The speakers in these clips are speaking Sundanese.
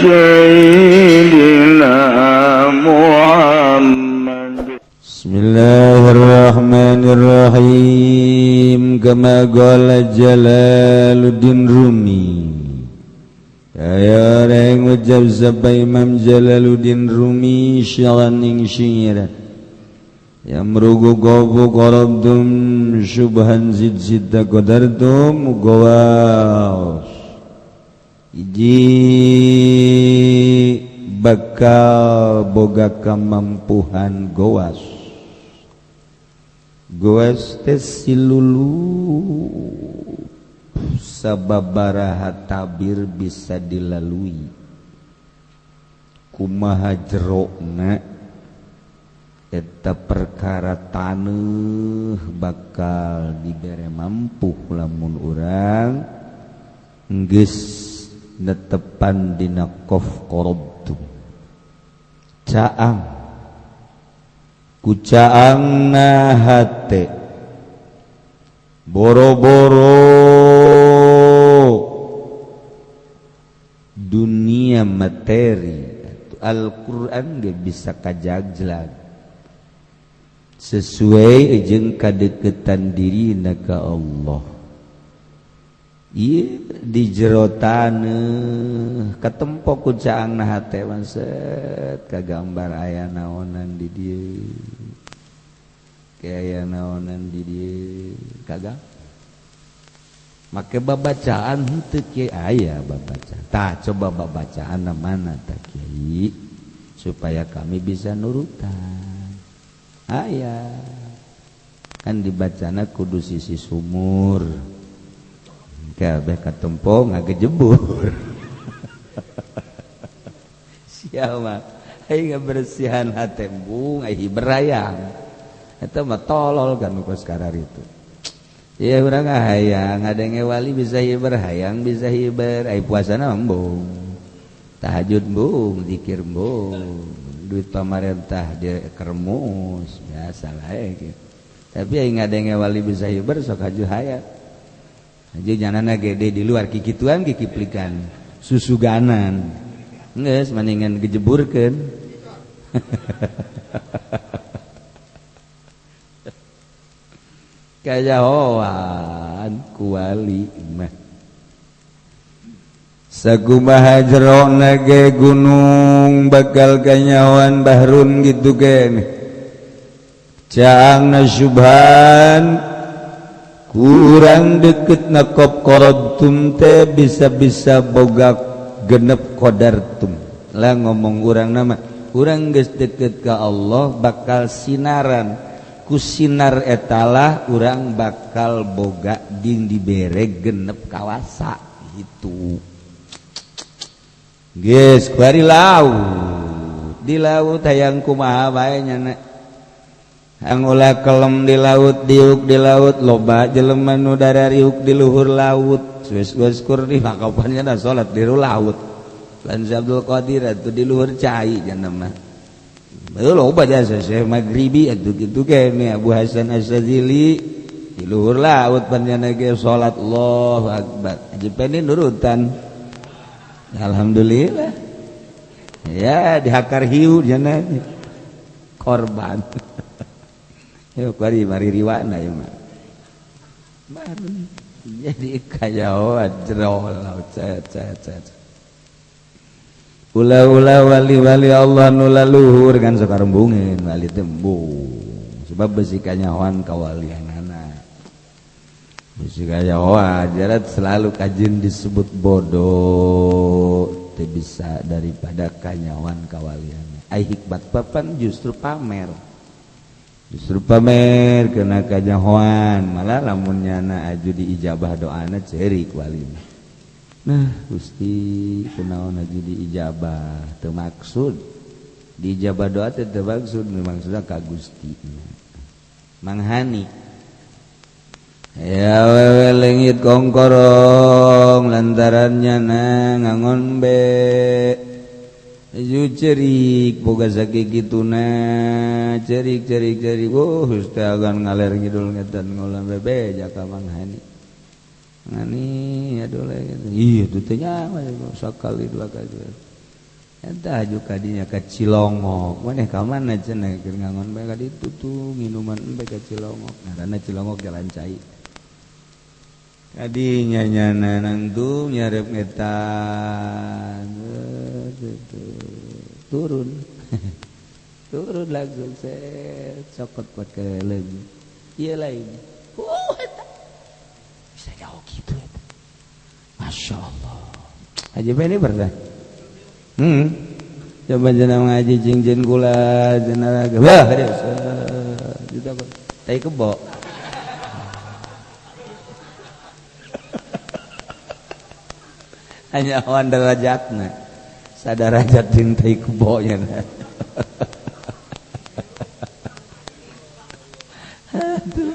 سيدنا محمد. Bismillahirrahmanirrahim. Kama qala Jalaluddin Rumi. Kaya orang ngucap sapa Imam Jalaluddin Rumi syalan ing syiiran. Yamrugu gobu qarabtum subhan zid zidda qadartum gawas. Iji bakal boga kamampuhan gowas. Gowas teh silulu sababaraha tabir bisa dilalui. Kumaha jerokna eta perkara taneuh bakal dibere mampuh lamun urang geus netepan dina qof qarabtum. Caang ku caangna hate boro-boro dunia materi Al-Qur'an ge bisa kajagjlag sesuai jeung kadeketan dirina ka Allah. Ieu di jero taneuh katempo ku caangna hate maset kagambar aya naonan di dieu. Aya naonan di dieu kagak make babacaan henteu kiai aya babacaan. Tah coba babacaan mana tah kiai supaya kami bisa nurutan. Aya kan dibacana kudu sisi sumur. Kabeh katempo ngagejebur. Siapa aing ngabersihan hate embung ai berayang. Eta mah tolol kan kos karar itu. Ya urang hayang ngadenge wali bisa hiber hayang bisa hiber ai puasana embung. Tahajud embung, zikir embung, duit pamarentah dia kermus biasa lah gitu. Tapi aing ngadenge wali bisa hiber sok haju hayang. Haju nyanana gede di luar kikituan kikiplikan susuganan. Geus mendingan gejeburkeun. Kajahoan kuali mah sakumaha jerona ge gunung bakal kanyahoan bahrun gitu gen caangna subhan kurang deket na qaf qarabtum teh bisa-bisa boga genep qadartum lah ngomong urang nama urang geus deket ka Allah bakal sinaran ku sinar etalah urang bakal boga ding dibere genep kawasa gitu. Geus kuari laut di laut hayang kumaha bae nyana hayang ulah kelem di laut diuk di laut loba jelema nu darariuk di luhur laut geus geus kur di makapannya da salat di laut lan Abdul Qadir atuh di luhur cai nya mah. Loba jasa Syekh Maghribi atuh kitu kene Abu Hasan Asy-Syadzili di luhur laut panjana ge salat Allahu akbar. Jepeni nurutan. Alhamdulillah. Ya dihakar hiu jana korban. Yo kuari mari riwana ieu mah. Baru jadi kayaoan jero laut cet cet cet. Ula-ula wali-wali Allah nu laluhur kan sok karembungeun wali tembung sebab besi kanyahoan kawalianana besi kanyahoan jarat selalu kajin disebut bodoh teu bisa daripada kanyahoan kawalianana ai hikmat papan justru pamer kena kanyahoan malah lamun nyana aju diijabah doana ceurik wali. Nah Gusti kunaon aju diijabah teu maksud diijabah doa teh teu maksud maksudna ka Gusti manghani ya wewe leungit kongkorong lantaran nyana ngangon be ju cerik boga sakituna cerik cerik cerik oh Gusti agan ngaler ngidul ngetan ngolah bebe jaka manghani ngani aduh lagi iya itu teh nyawa sakali dua kali. Eta juga dinya ka Cilongok. Maneh ka mana cenah keur ngangon bae ka ditu tuh minuman bae ka Cilongok. Ngaranna Cilongok jalan cai. Kadinya nyana nangtung nyarep ngetan. Turun. Turun langsung set cokot pake leung. Ieu lain. Eta. Bisa jauh gitu eta. Masya Allah. Haji ini pernah. Coba jenang ngaji jingjen kula jenang wah juta tai kebo. Hanya awan derajatna. Sadarajat jeung tai kebo nya. Aduh.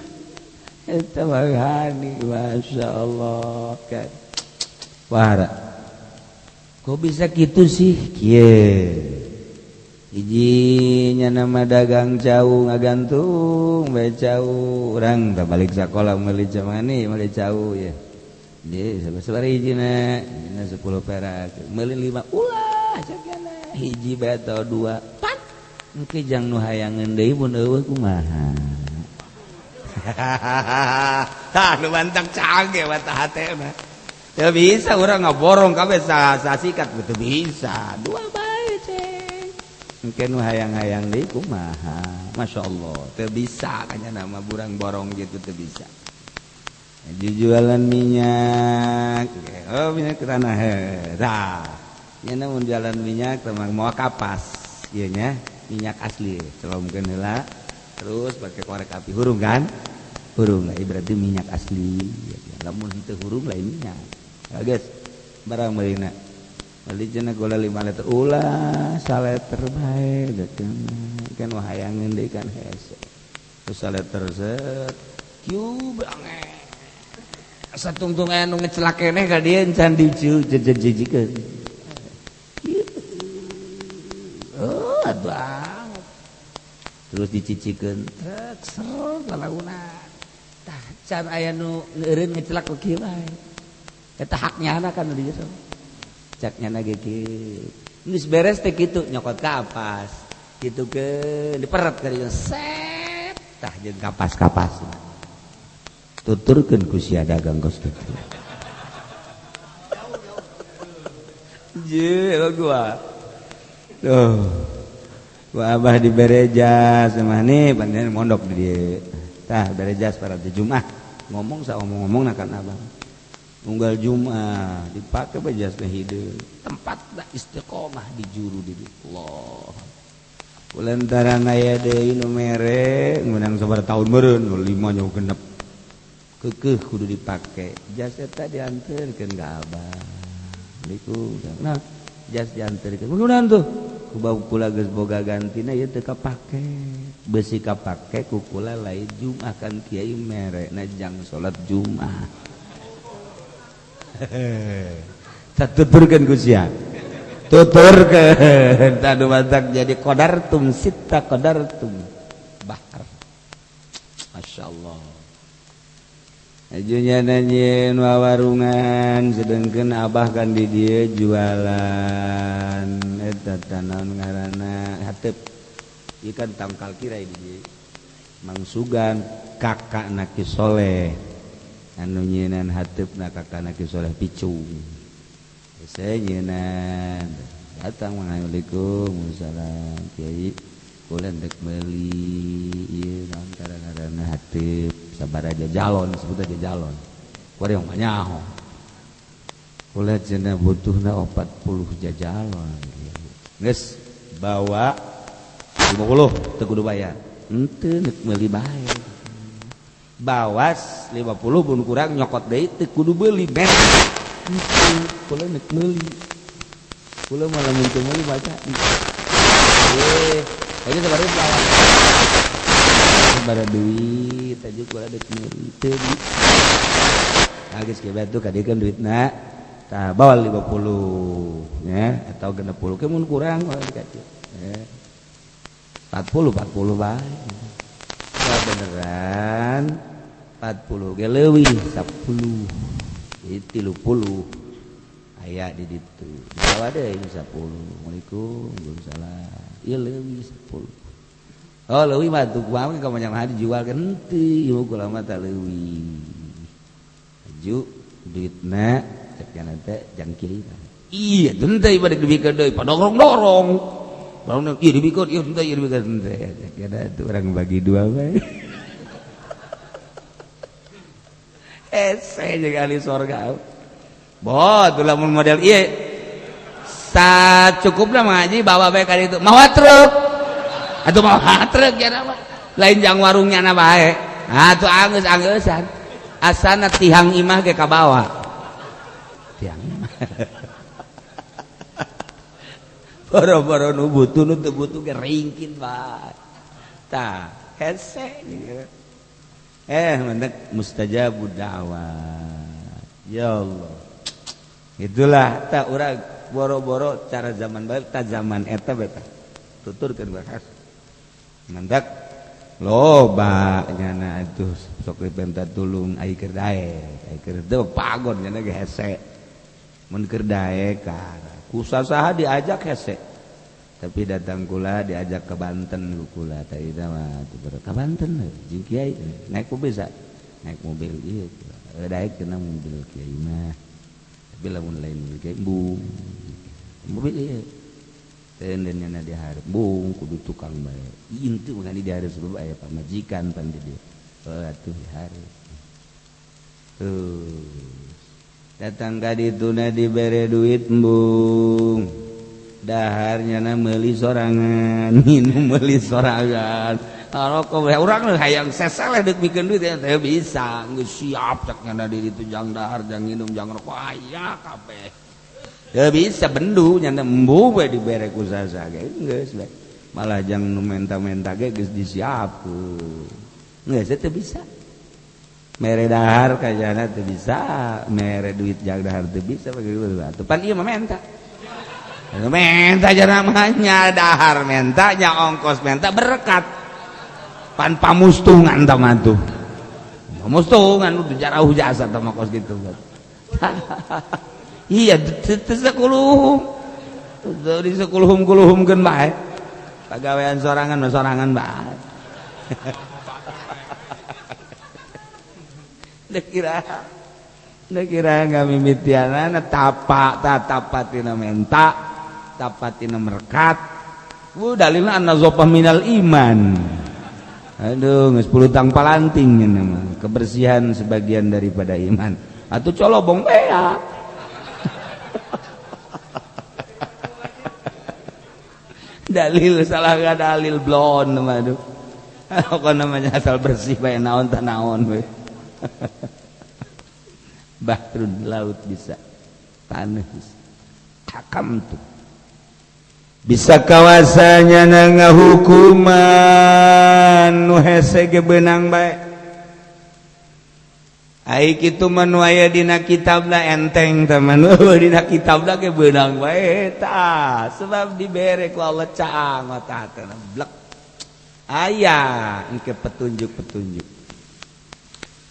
Eta maghani masyaallah kan. Wah. Kok bisa gitu sih? Kieu. Hijinya nama dagang cau ngagantung bae cau urang tah balik sakola meuli jamani meuli cau ya. Di sabar hijina, hijina 10 perak, meuli 5 ulah cakana hiji bae atau 2 pat. Engke jang nu hayangeun deui mun eueuh kumaha. Tah nu bantang cage mata hate mah. Teu bisa urang ngaborong kabeh sasikat teu bisa. Dua bae ceng. Engke nu hayang-hayang deui kumaha. Masyaallah, teu bisa kanya nama burang borong gitu teu bisa. Jualan minyak. Oh minyak ke tanah. Tah. Nya mun jualan minyak teh moal kapas ieu nya, minyak asli celomkeun heula terus pakai korek api hurung kan? Hurung lah berarti minyak asli. Lamun henteu hurung lain minyak. Ya guys, barang meulina. Meuli cenah gula 5 liter ulah saliter bae kan hayangeun deui kan hese. Terus saliter set kieu banget. Satungtung aya nu ngecelak keneh ka dieu can dicu jejejikeun. Oh, banget. Terus dicicikeun trek seret lalauna. Tah can aya nu ngeureun ngecelak ku kieu bae. Eta haknya anak kan di jero. Caknya na ge kieu. Geus beres teh kitu nyokot kapas. Kitu ke diperet ka dieu set tah jeung kapas-kapas. Tuturkeun ku sia dagang kos kitu. Je gua. Tuh. Gua abah dibere jas mah nih panjenengan mondok di dieu. Tah bere jas para Jumat. Ngomong sa omong-omongna kan abah. Unggal Jumat dipakai bajas hideung tempat istiqomah di juru di Allah. Kulantaran aya deui nu mere ngundang sabaraha tahun meureun 5 nyawa genep. Keukeuh kudu dipake. Jas eta dianterkeun ka abah. Assalamualaikum. Nah, jas dianterkeun. Kunaon tuh? Ku kula geus boga gantina ieu teu kapake. Besi kapake ku kula lain Jumat kan kiai mere na jang salat Jumat. Tuturkeun ku sia. Tuturkeun tah nu matak jadi qadartum sitta qadartum bahar. Masyaallah. Ajunya nanyeun wawarungan sedengkeun abah kan di dieu jualan eta tanaon ngaranna hateup. Ieu kan tangkal kirai di dieu. Mangsugan kakakna Ki Soleh. Anu nyieunnan hateupna kakakna Ki Soleh picung. Saya nyieunnan datang Assalamualaikum salam kiai kula ndek meuli ieu naon ngaranna hateup sabaraha jalon sebut aja jalon kuari mah nyaho kula cenah butuhna 40 jajalon geus bawa 50 teu kudu bayar henteu nek meuli bae bawas 50 pun kurang nyokot deui teu kudu beuli bet kula nek meuli kula malah mun teu meuli baca eh aja sabaraha bawa sabaraha duit aja kula dek meuli teu nah geus kieu batu ka dieu kan duitna tah bawa 50 nya atau 60 ke mun kurang mah dikacil 40 bae beneran 40 ge leuwih 10 jadi 30 Aya di ditu. Dibawa deui 10. Assalamualaikum, waalaikumsalam. Ieu leuwih 10. Oh leuwih mah tuh kumaha ka banyak mah dijual henteu, ieu kula mah tah leuwih. Aju duitna cek kana teh jang kiai. Iya, henteu ieu dibikeun deui, padorong-dorong. Dorong ieu dibikeun, ieu henteu, ieu dibikeun henteu. Cek kana tuh urang bagi dua bae. Hese jeung ahli sorga. Boh, tuh lamun model ieu. Sacukupna mah haji bawa bae ka ditu. Mawa truk. Atuh mawa truk ya mah. Lain jang warungnya na bae. Ah tuh anggeus-anggeusan. Asana tihang imah ge kabawa. Tihang imah. Boro-boro nu butuh nu teu butuh ge ringkit bae. Tah, hese. Mendak mustajabud da'wah. Ya Allah. Itulah tak urang boro-boro cara zaman bae ta zaman eta beta. Tuturkeun bakas. Mendak loba nyana atuh sok dipenta tulung ai keur daek, ai keur teu pagon nyana ge hese. Mun keur daek kusasaha diajak hese. Tapi datang kula diajak ke Banten kula tadi mah ke Banten jeung kiai naik mobil sa naik mobil ieu daek kena mobil kiai mah. Tapi lamun lain mobil kiai bung mobil ieu teu nyana dihareup bung kudu tukang bae intu mah dihareup sebab aya pamajikan pan di dieu heuh atuh dihareup tuh datang ka dituna dibere duit embung daharnya na meuli sorangan minum meuli sorangan rokok urang hayang seseleh deuk mikeun duit teh bisa geus siap cek nyana di ditu jang dahar jang minum jang rokok aya kabeh teu bisa bendu nyana embung we dibere ku saha ge geus we malah jang nu menta-menta ge geus disiapkeun geus teu bisa mere dahar ka jana teu bisa mere duit jang dahar teu bisa bagi atuh pan ieu mah menta menta aja namanya dahar menta nya ongkos menta berkat pan pamustungan tama tuh pamustungan udah jarauh jasa tama kos gitu iya teu sakuluhum di sakuluhum kuluhumkeun bae pagawean sorangan mah sorangan bae Dek kira ngamimitianana tapa tatapatina menta tapatina merkat. Dalilna an-nazafah minal iman. Aduh, geus pulutang palanting nya mah. Kebersihan sebagian daripada iman. Atuh colobong bea. Dalil salah ka dalil blon mah aduh. Pokona namanya asal bersih bae naon tah naon we. Bahrun laut bisa, tanah bisa, hakam tuh bisa kawasanya ngahukuman nu hese ge beunang bae. Ai kitu mah nu aya dina kitabna enteng teh mah nu dina kitabna ge beunang bae tah sebab dibere ku Allah caang mata hatena blek aya engke petunjuk-petunjuk.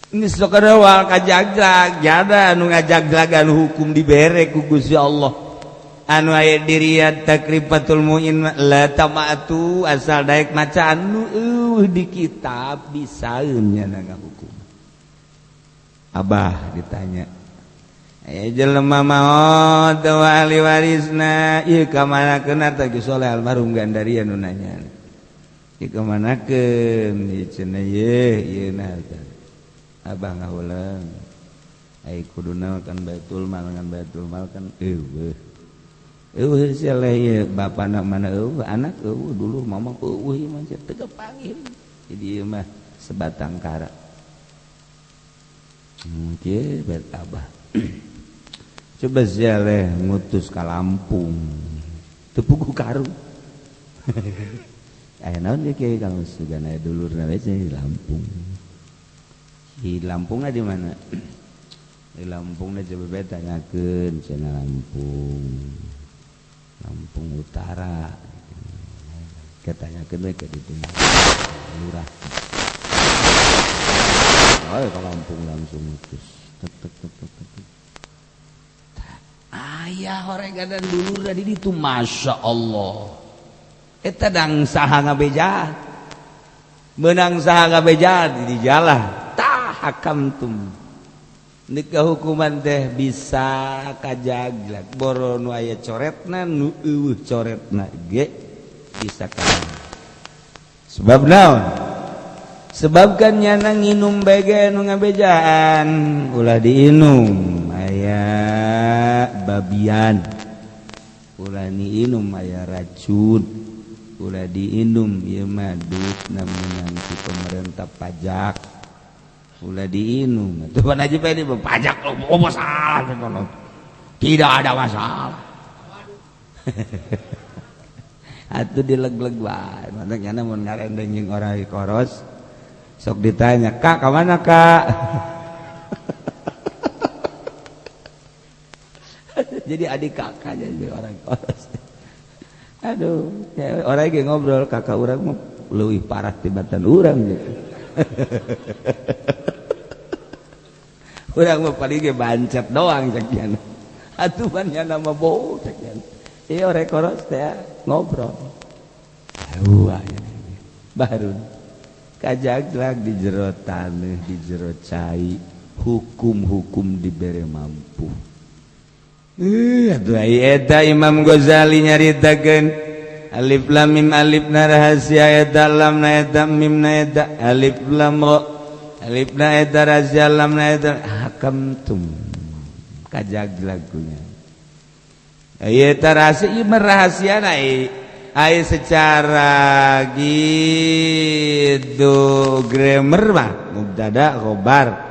Geus sok kada kajagjag jada anu ngajagjagan hukum dibere ku Gusti Allah. Anu aya di Riyad Takrifatul Muin la tamatu asal daek maca anu di kitab bisaeun nya hukum. Abah ditanya, aya jelema maot teu ahli warisna ieu ka manakeun teh Ki Soleh almarhum Gandaria nu nanya. Ieu ka manakeun ieu cenah ye ieu na teh. Abah ngahuleung ai kuduna kan Baitul Mal kan eueuh eueuh seleh ieu bapana mana eueuh anak eueuh dulu mama eueuh ieu mah teu kapanggih jadi ieu mah sebatang kara kieu bet abah coba seleh ngutus ka Lampung teu puguh karu aya naon ye kiai kalau sugana dulurna we di Lampung. Di Lampungnya di mana? Di Lampungnya coba beta tanyakeun cenah Lampung. Lampung Utara. Ketanyakeun we ka ditu. Lurah. Oh, ke Lampung langsung terus. Tek tek tek tek tek. Aya horegan dulur di ditu Masya Allah. Eta dang saha ngabeja. Menang saha ngabeja di jalah. Tah hakamtum. Nika hukuman teh bisa kajaglag. Boro nu aya coretna nu eueuh coretna ge bisa kalah. Sebab naon? Sebab kan nyana nginum bae nu ngabejaan ulah diinum aya babian, ulah diinum aya racun, ulah diinum ieu mah duitna meunang ti pemerintah pajak, ulah diinum. Tuh pan aja ini pajak oh masalah, tidak ada masalah. Atuh dileg-leg wae, mantak nyana mun ngarendeng jeung orang koros sok ditanya, "Kak, ka mana, Kak?" Jadi adik kakak jadi orang koros. Aduh, ya, orang ge ngobrol kakak urang mah leuwih parah tibatan urang gitu. Urang mah paling ge bancet doang cek nyana. Atuh pan nyana mah bau cek nyana. Iya orang koros teh ngobrol. Wah, baru kajaglag di jero taneuh, di jero cai, hukum-hukum dibere mampu. Atuh eta Imam Ghazali nyaritakeun alif lam mim alif na rahasia eta lam na eta mim na eta alif lam ra alif na eta rahasia lam na eta hakamtum kajaglag kunya. Eta rahasia ieu mah rahasiana ai secara gitu grammar mah mubtada khobar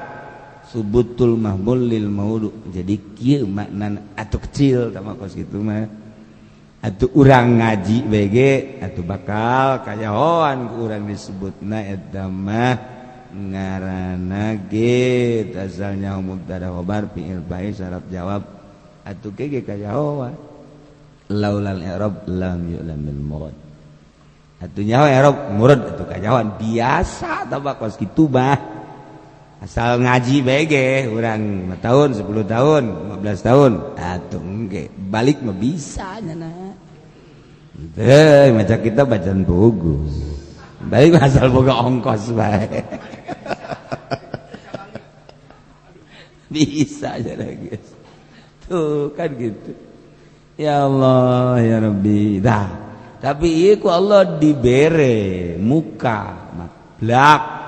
subutul mahmul lil maudu. Jadi kieu maknana atuh kecil tah kos kitu mah atuh urang ngaji bege atuh bakal kayahoan ku urang disebutna eta mah ngaranna ge asalnya mubtada khobar fi'il fa'il syarat jawab atuh ge kayahoan laulal i'rab lam yu'lamil murad atuh nyaho i'rab murad atuh kayahoan biasa tah kos kitu mah. Asal ngaji bege urang 5 tahun, 10 tahun, 15 tahun atuh engke balik mah bisa nyana. Teu maca kita bacaan buku. Balik asal boga ongkos bae. Bisa aja guys. Tuh kan gitu. Ya Allah ya Rabbi. Dah. Tapi ieu ku Allah dibere muka mablak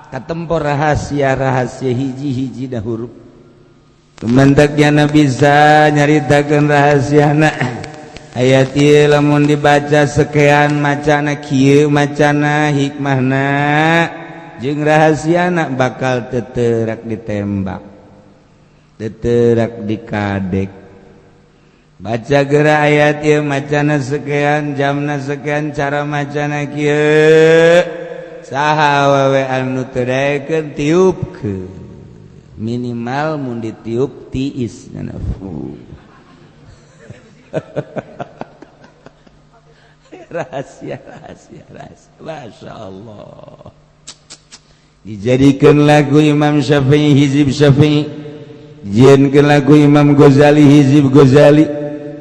katempor rahasia-rahasia hiji-hiji dah huruf. Kementaknya bisa nyaritakeun rahasiana. Ayat ieu lamun dibaca sekian macana kieu macana hikmahna jeung rahasiana bakal teterak ditembak. Teterak dikadek. Baca geura ayat ieu macana sekian jamna sekian cara macana kieu. Saha awewe anu teu daekeun tiupkeun minimal mun ditiup tiis nya. Rahasia rahasia rahasia Masya Allah. Dijadikan lagu Imam Syafi'i hizib Syafi'i, dijieunkeun lagu Imam Ghazali hizib Ghazali,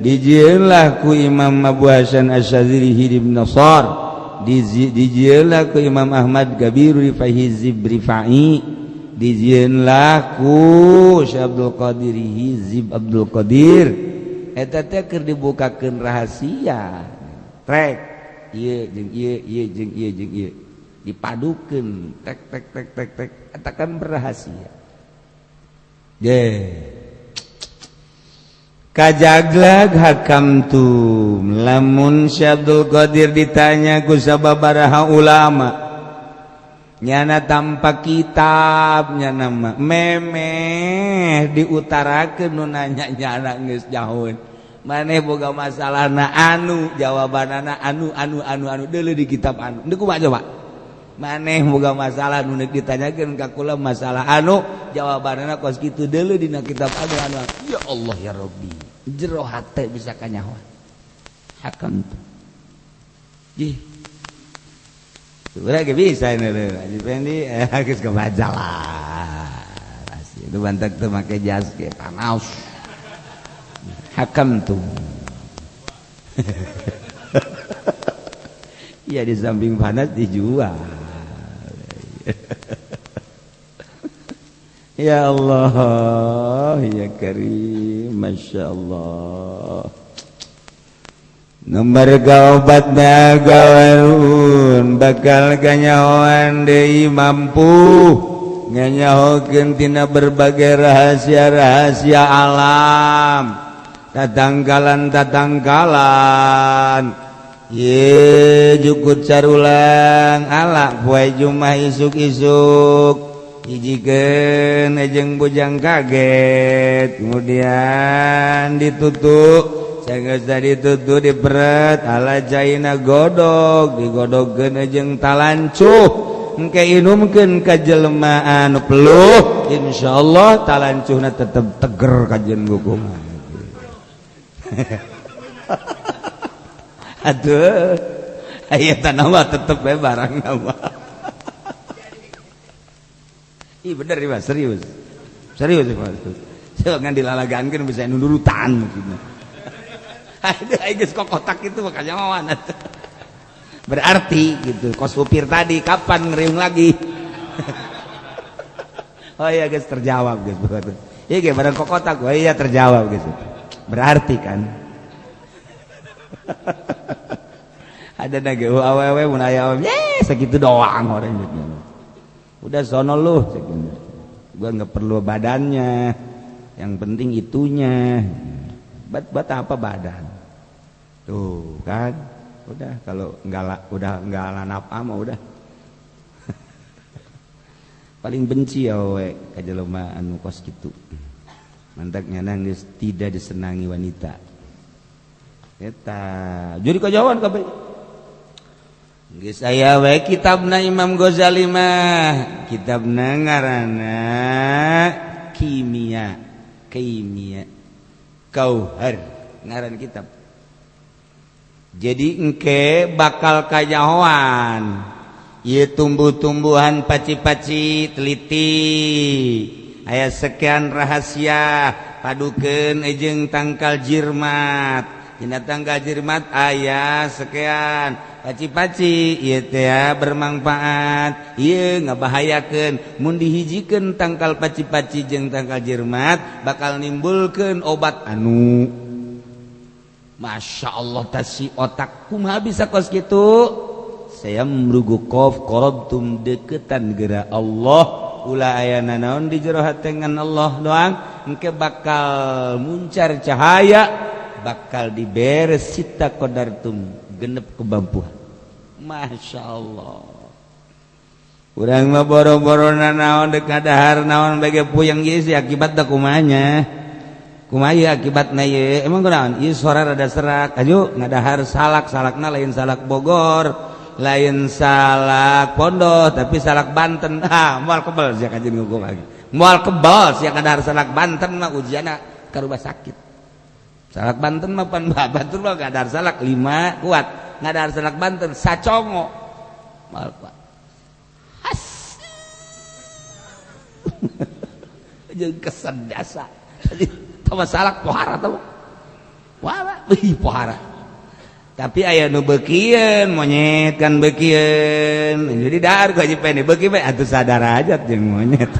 dijieun ku Imam Abu Hasan Asy-Syadzili hizib Nasar, dijieunlah ku Imam Ahmad Kabiru Rifai hizib Rifai, dijieunlah ku Syekh Abdul Qadir hizib Abdul Qadir. Eta teh keur dibukakeun rahasia trek ieu jeung ieu ieu jeung ieu jeung ieu dipadukeun tek tek tek tek tek eta kan berrahasia. Ye kajaglag hakamtum lamun Syekh Abdul Qadir ditanya ku sababaraha ulama nyana tanpa kitab nyana mah memeh diutarakeun nu nanya nyana geus jauh maneh boga masalahna anu jawabanana anu anu anu anu deuleu di kitab anu deui kumaha coba maneh boga masalah nu neuk ditanyakeun ka kula masalah anu jawabanana kos kitu deuleu dina kitab anu anu. Ya Allah ya Rabbi, jero hate bisa kanyahoan hakam tuh. Jih sebenarnya bisa ini lho Haji Pendi geus kebaca lah. Itu bantak teu make jas ge panas. Hakam tuh. Iya di samping panas dijual. Ya Allah, ya Karim, Masya Allah. Nomor gaobatna gawarun bakal kanyahoan deui mampu nganyahokeun tina berbagai rahasia-rahasia alam, tatangkalan-tatangkalan. Ye jukut carulang ala poe Jumat isuk-isuk hijikeun jeung bujang kaget, kemudian ditutup. Sanggeus ditutup diperet ala caina godog digodogkeun jeung talancuh engke inumkeun ka jelema anu peluh, insyaallah talancuhna tetep teger kajen gugung. Aduh, aya tanah mah tetep we barang nama. Ih bener nih Mas, serius. Serius Mas. Jangan dilalagankeun bisa nurutan mungkin. Aduh, aing geus kokotak itu makanya mawan. Berarti gitu, kos supir tadi kapan ngeriung lagi? Oh iya guys, terjawab guys. Iya ge barang kokotak, oh iya terjawab guys. Berarti kan ada nage awewe mun aya awewe segitu doang orang gitu. Udah sono lu segitu. Gua nggak perlu badannya, yang penting itunya. Buat apa badan? Tuh kan, udah kalau nggak udah nggak lanap ama udah. Paling benci ya we ka jelema anu kos kitu. Mantaknya nangis tidak disenangi wanita. Eta jadi kajauhan kabeh. Geus aya we kitabna Imam Ghazali mah, kitabna ngaranna Kimia, Kimia Kauhar ngaran kitab. Jadi engke bakal kanyahoan ieu tumbuh-tumbuhan paci-paci teliti aya sekian rahasia padukeun jeung tangkal jirmat. Dina tangkal jirmat aya sekian paci-paci ieu teh bermanfaat ieu ngabahayakeun mun dihijikeun tangkal paci-paci jeung tangkal jirmat bakal nimbulkeun obat anu. Masya Allah tasi otak kumaha bisa kos kitu. Saya mrugu qof qarabtum deketan geura Allah ulah aya nanaon di jero hatengan Allah doang engke bakal muncar cahaya bakal diberes sita qadartum genep kebampuhan. Masya Allah urang mah boro-boro nanaon dek ngadahar naon bage puyeng ieu sih akibatna kumanya kumaha akibatna ieu emang kunaon ieu suara rada serak aju ngadahar salak salakna lain salak Bogor lain salak Pondok tapi salak Banten. Ah moal kebel sia kajeun ngukum lagi moal kebel sia ngadahar salak Banten mah ujianna ka rumah sakit. Salak Banten mah pan batur mah ngadahar salak 5 kuat ngadahar salak Banten sacongo moal kuat. Has jeung kesedasa tama salak pohara tama wah ih pohara. Tapi aya nu beukieun monyet kan beukieun jadi dahar ku haji pene beuki bae atuh sadar aja jeung monyet.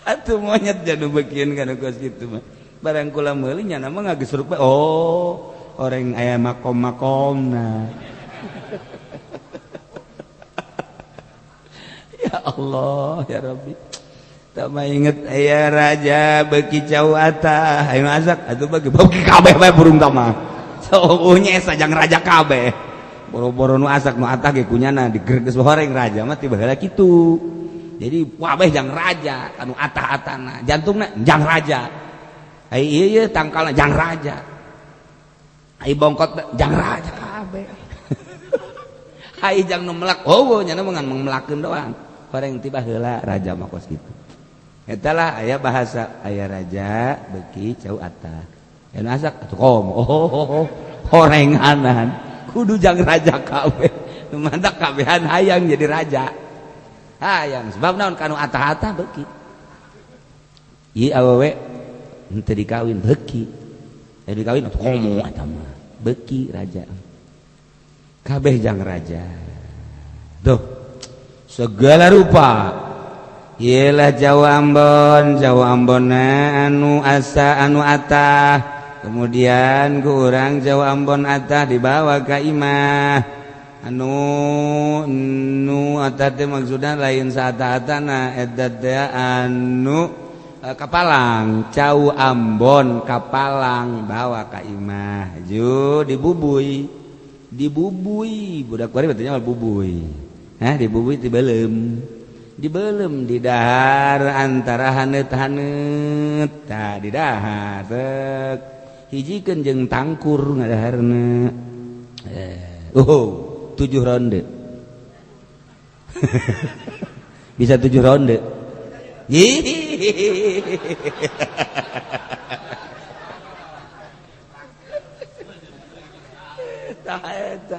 Atuh monyet jadi beukieun kana kos kitu mah barang kula meuli nya mah ngagesruk bae oh orang aya makom-makomna. Ya Allah ya Rabbi. Tak inget aya raja beuki cau atah ayo azak atuh bagi beuki kabeh bae burung tama saueuh sajang raja kabeh boro-boro nu asak nu atah ge kunyana digerges horeng raja mah tiba heula kitu. Jadi wabeh jang raja anu atah-atana jantungna jang raja ai ieu ieu tangkalna jang raja ai bongkot jang raja kabeh ai jang nu melak eueuh nya mah ngan melakeun doang horeng tiba heula raja mah kos kitu. Etalah aya bahasa aya raja beuki cau atah anu asak atuh kom oh horenganan kudu jang raja kabeh mantak kabehan hayang jadi raja hayang sebab naon kanu atah-atah beuki. Ieu awewe henteu dikawin beuki. Eh dikawin atuh komo eta mah. Beuki raja. Kabeh jang raja. Tuh. Segala rupa. Iyalah Jawa Ambon, Jawa Ambon anu asa anu atah. Kemudian ku urang Jawa Ambon atah dibawa ka imah. Anu nu atah teh maksudna lain saata-atana eta teh anu kapalang, Cau Ambon kapalang bawa ka imah. Ju dibubui. Dibubui budak kuari betulnya mah bubui. Hah dibubui tibelem. Dibelem di dahar antara haneut-haneut tah di dahar tek hijikeun jeung tangkur ngadaharna oh 7 ronde. Bisa 7 ronde. Tah eta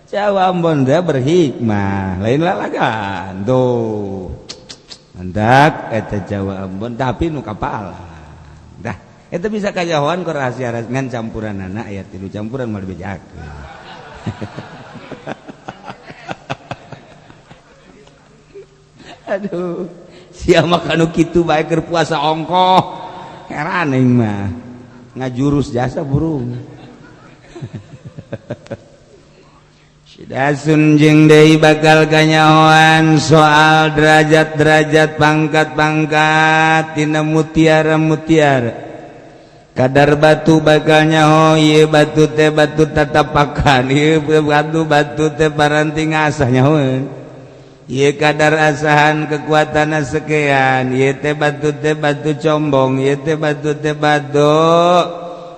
Jawa Ambon teh berhikmah, lain lalagan tuh. Mantak eta Jawa Ambon tapi nu kapala. Dah, eta bisa kajahoan ku rahasia ngan campuranana aya 3 campuran moal dibejakeun. Aduh, sia mah kanu kitu bae keur puasa ongkoh. Heran aing mah. Ngajurus jasa burung. Dasun jeung deui bakal kanyahoan soal derajat-derajat pangkat-pangkat tina mutiara-mutiara. Kadar batu bakal nyaho ieu batu teh batu tatapakan, ieu batu teh paranti ngasah nyahoeun. Ieu kadar asahan kekuatanna sekian, ieu teh batu combong, ieu teh batu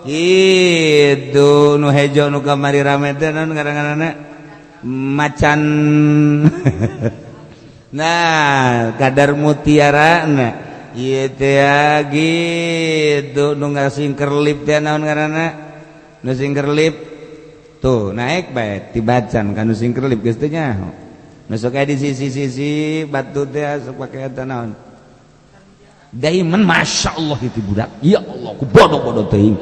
itu nu hejo nu kamari rame teh naon ngaranna macan. Nah kadar mutiara nah ieu teh gitu nu ngasingkerlip teh naon ngaranna nu singkerlip tuh naik bae tibacan ka nu singkerlip geus teh nyaho nu sok aya di sisi-sisi batu teh sok pake eta naon diamond. Masya Allah itu budak, ya Allah ku bodoh-bodoh teuing.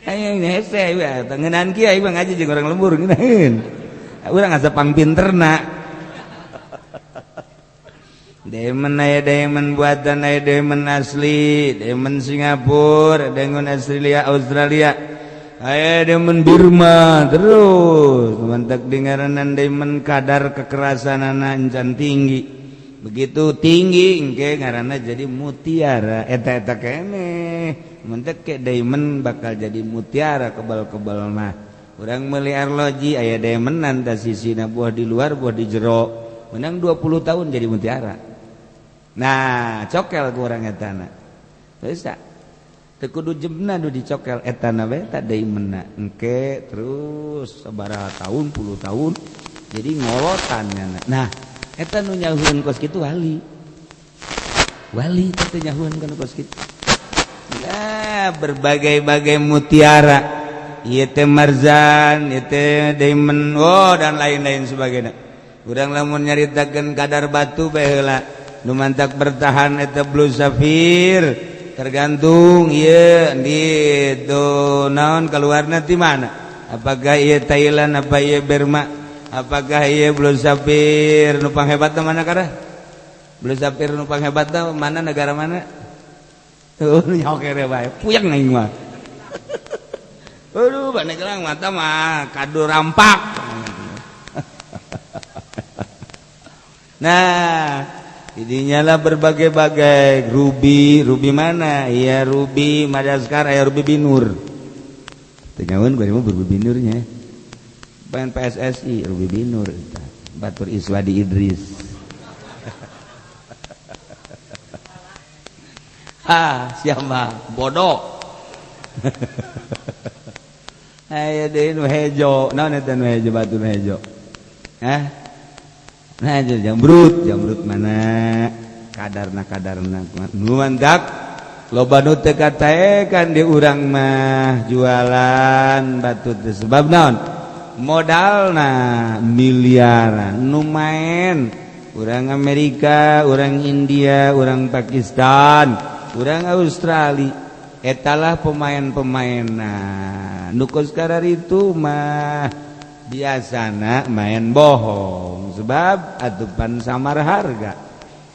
Ayo hese we ngeunaan kiai mah ngaji jeung urang lembur ngeunaheun. Urang asa pangpinterna. Diamond aya diamond buatan aya diamond asli, diamond Singapura, diamond Australia, Australia. Aya diamond Burma terus. Mantak dingaranan diamond kadar kekerasanana encan tinggi. Begitu tinggi engke ngaranna jadi mutiara. Eta-eta keneh. Mentek ke diamond bakal jadi mutiara kebal-kebal mah. Urang meuli arloji aya diamondan ta sisina buah di luar buah di jero. Menang 20 tahun jadi mutiara. Nah, cokel ku urang etana. Bisa. Teu kudu jemna nu dicokel etana we ta diamondna. Engke terus sabaraha tahun, puluh tahun jadi ngolotan nyana. Nah, eta nu nyahueun kos kitu wali. Wali teh nyahueun kana kos kitu. Ya, berbagai-bagai mutiara, ieu teh marzan, ieu teh diamond, oh dan lain-lain sebagainya. Urang lamun nyaritakeun kadar batu bae heula, nu mantak bertahan eta blue sapphire, tergantung ieu di itu naon keluarna ti mana? Apakah ieu Thailand, apa ieu Burma, apakah ieu blue sapphire nu panghebatna mana karah? Blue sapphire nu panghebatna mana negara mana? Tuh nyokere bae, puyeng aing mah. Aduh, Pandeglang mata mah kado rampak. Nah, idinya lah berbagai-bagai ruby, ruby mana? Iya ruby Madagaskar, aya ruby Binur. Teu nyaun bari mah ruby Binurnya. Pengen PSSI ruby Binur eta. Batur Iswadi Idris. Ha, siapa? Bodoh. Aya deui nu hejo, naon eta nu hejo batu nu hejo? Hah? Nah, jamrut, jamrut mana? Kadarna nu mantak loba nu teu kataekan di urang mah jualan batu teh sebab naon? Modalna miliaran nu main Urang Amerika, urang India, urang Pakistan, urang Australia, etalah pemain-pemain. Nah, nu kos itu mah biasana main bohong, sebab atupan samar harga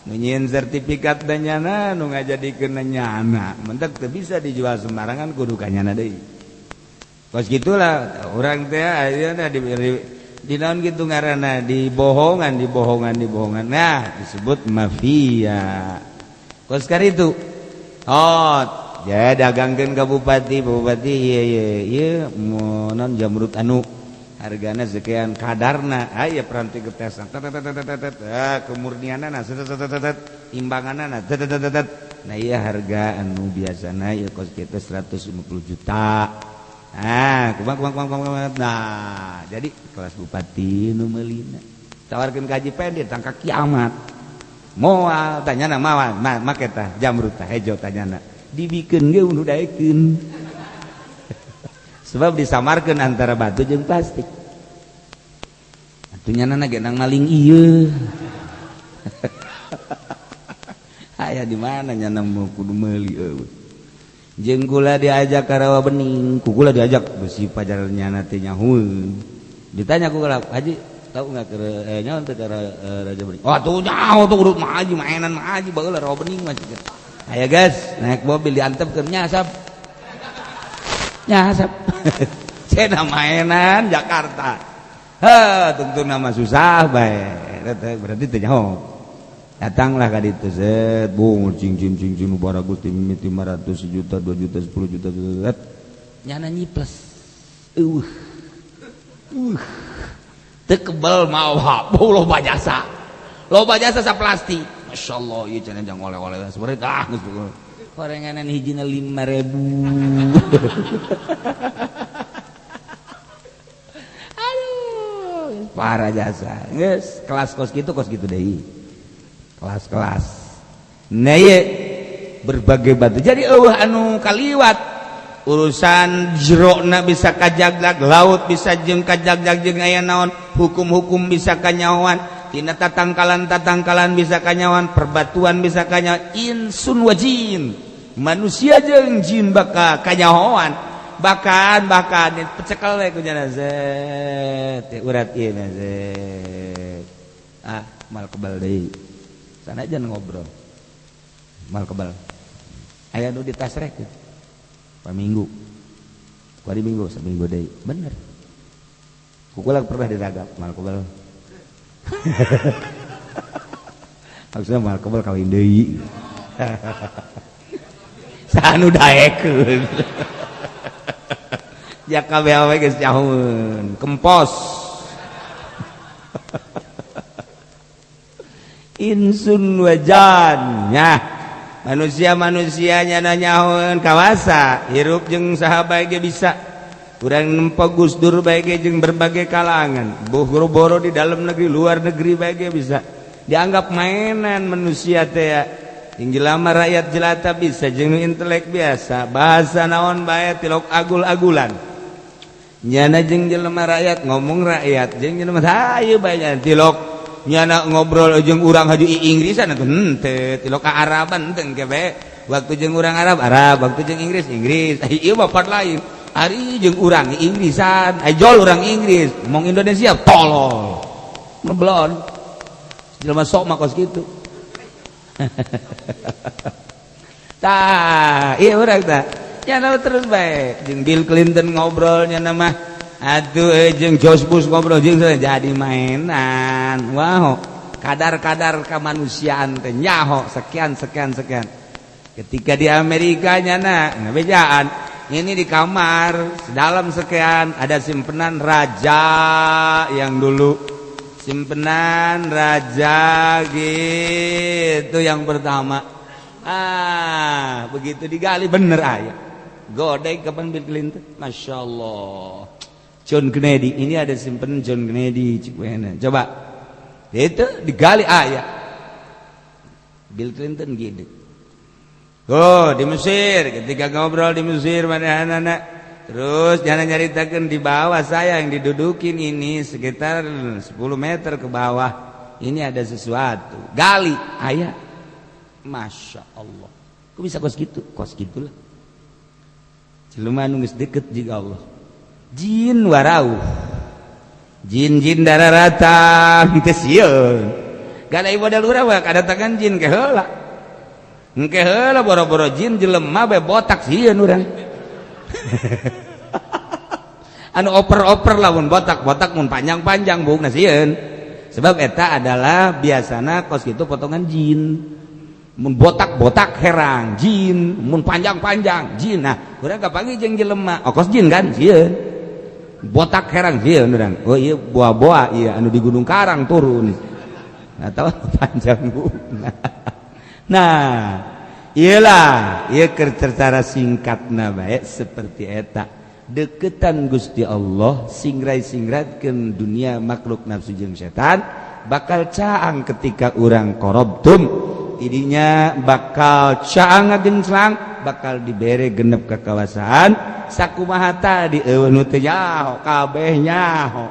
nyieun sertifikat dan nyana nu ngajadikeun nyana mentek teu bisa dijual sembarangan, kudu ka nyana deui. Kos gitulah urang teh ayeuna di naon gitu ngaranna, dibohongan, dibohongan, dibohongan. Nah, disebut mafia kos itu. Oh ya, dagangkeun ka bupati, bupati iya iya iya mau non jamrut anu hargana sekian, kadarna aya peranti getesan, ah, kemurnianana, imbanganana. Nah, iya, harga anu biasana ya kos kita 150 juta. Nah, kumaha, kumaha, kumaha, kumaha. Nah, jadi kelas bupati nu meulina tawarkeun ka Haji Pendi tangka kiamat moal tanyana mawa make tah jamrut tah hejo tanyana dibikeun ge nu daekeun, sebab disamarkeun antara batu jeung plastik. Atuh nyana ge nang maling ieu aya di mana nyana mau kudu meuli eueuh. Jeung kula diajak ka Rawa Bening, ku kula diajak besi pajar nyana teh nyahueun. Ditanya ku kula, "Haji, tahu nggak ke nyaho teh ke Raja Bening?" "Oh, tuh nyaho tuh urut mah haji, mainan mah haji baheula Rawa Bening mah." Aya guys, naik mobil diantepkeun, nyasap. Nyasap. Cenah mainan Jakarta. Heh, tentu nama susah bae. Berarti teu nyaho. Datanglah ka ditu, set bung cing cing cing cing baragus ti mimiti 500 juta, 2 juta, 10 juta, set nyana nyiples eueuh teu kebel mawa loba jasa, loba jasa sa plastik. Masyaallah, ieu cenah jang oleh-oleh sebenarnya. Ah, geus gorenganan hijina 5000. Aduh, parah jasa geus kelas kos kitu, kos kitu deui kelas-kelas. Nah, ieu berbagai batu jadi eueuh anu kaliwat urusan jerokna bisa kajaglag, laut bisa jeung kajaglag jeung aya naon, hukum-hukum bisa kanyahoan, tina tatangkalan-tatangkalan bisa kanyahoan, perbatuan bisa kanyahoan, insun wajin, manusia jeung jin bakal kanyahoan. Bahkan bahkan pecekel we ku nyana zet urat ieu na zet, ah, mal kebal deui. Sana aja ngobrol mal kebal aya nu ditasreh pa minggu kuari minggu seminggu deui bener kukula pernah diragap mal kebal. Maksudnya mal kebal kawin deui sanu daekeun ya kabeh we geus nyahoeun kempos. Insun wajannya manusia-manusianya nanyahoeun kawasa hirup jeung saha bae ge bisa. Urang nempo Gus Dur bae ge jeung berbagai kalangan, boro-boro di dalam negeri, luar negeri bae ge bisa dianggap mainan manusia teh ya. Jeung jelema rakyat jelata bisa jeung intelek biasa, bahasa naon bae tilok agul-agulan. Nyana jeung jelema rakyat ngomong rakyat, jeung jelema hayu bae tilok nyana ngobrol jeung urang haji Inggrisan atuh henteu tilok ka Araban teu engke bae. Waktu jeung urang Arab Arab, waktu jeung Inggris Inggris. Ieu mah part lain. Ari jeung urang Inggrisan, ajol urang Inggris ngomong Indonesia tolol ngeblon jelema sok mah kos kitu. Tah ieu urang tah nyana terus bae jeung Bill Clinton ngobrol nyana mah aduh jeung George Bush ngobrol jeung jadi mainan. Wow, kadar-kadar kemanusiaan teh nyaho sekian sekian sekian. Ketika di Amerika nyana ngabejaan ini di kamar sedalam sekian ada simpenan raja yang dulu, simpenan raja gitu yang pertama. Ah, begitu digali bener aya godek kapan Bill Clinton, Masya Allah. John Kennedy, ini ada simpen John Kennedy, coba itu digali ayah Bill Clinton gitu. Oh, di Mesir ketika ngobrol di Mesir mana anak terus jangan nyaritakan di bawah saya yang didudukin ini sekitar 10 meter ke bawah. Ini ada sesuatu. Gali, aya. Masya Allah. Kok bisa kos gitu? Kos gitulah. Jelema nu geus deket jeung Allah. Jin warauh. Jin-jin dararatang teu sieun. Gak ada modal urang mah kadatangan jin ke heula. Engke heula boro-boro jin, jelema bae botak sieun urang. Anu oper-oper lamun botak-botak, mun panjang-panjang buukna sieun. Sebab eta adalah biasana kos gitu potongan jin. Mun botak-botak herang jin, mun panjang-panjang jin. Nah, urang kapanggih jeung jelema, oh, kos jin kan sieun. Botak herang sieun urang. Oh iya, boa-boa iya anu di Gunung Karang turun. Nah, tahu panjang buukna. Nah, iyalah, ieu keur secara singkatna bae seperti eta. Deketan Gusti Allah singrai-singratkeun dunia makhluk nafsu jeung setan bakal caang ketika urang korobtum idinya, bakal caang ngagenclang, bakal dibere genep kekawasaan sakumaha tadi, eueuh nu teu nyaho kabeh nyaho.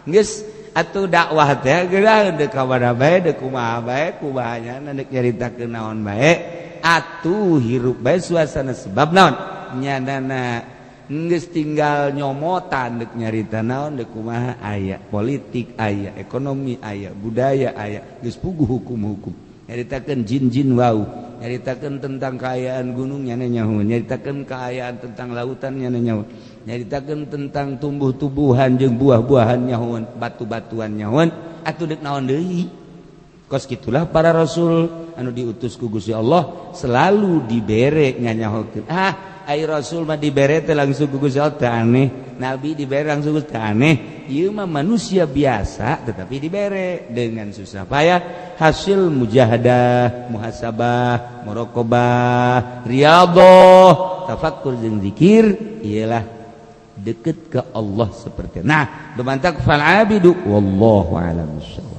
Geus atuh dakwah teh geura deuk ka mana bae, deuk kumaha bae, kumaha nya deuk nyaritakeun naon bae, atuh hirup bae suasana. Sebab naon? Nyanana geus tinggal nyomotan deuk nyarita naon, deuk kumaha, aya politik, aya ekonomi, aya budaya, aya geus puguh hukum-hukum. Nyaritakeun jin-jin wau, nyaritakeun tentang keayaan gunung nyana nyaho, nyaritakeun keayaan tentang lautan nyana nyaho, nyaritakeun tentang tumbuh-tumbuhan jeung buah-buahan nyahoan, batu-batuan nyahoan, atuh deuk naon deui? Kos gitulah para rasul anu diutus ku Gusti Allah selalu dibere nyanyahokeun. Ah, ai rasul mah dibere teh langsung ku Gusti Allah teh aneh, nabi dibere langsung teh aneh. Ieu mah manusia biasa tetapi dibere dengan susah payah hasil mujahadah, muhasabah, muraqabah, riyadhah, tafakkur jeung zikir, ialah deket ke Allah seperti. Nah, bemantak fal abidu wallahu alam bissawab.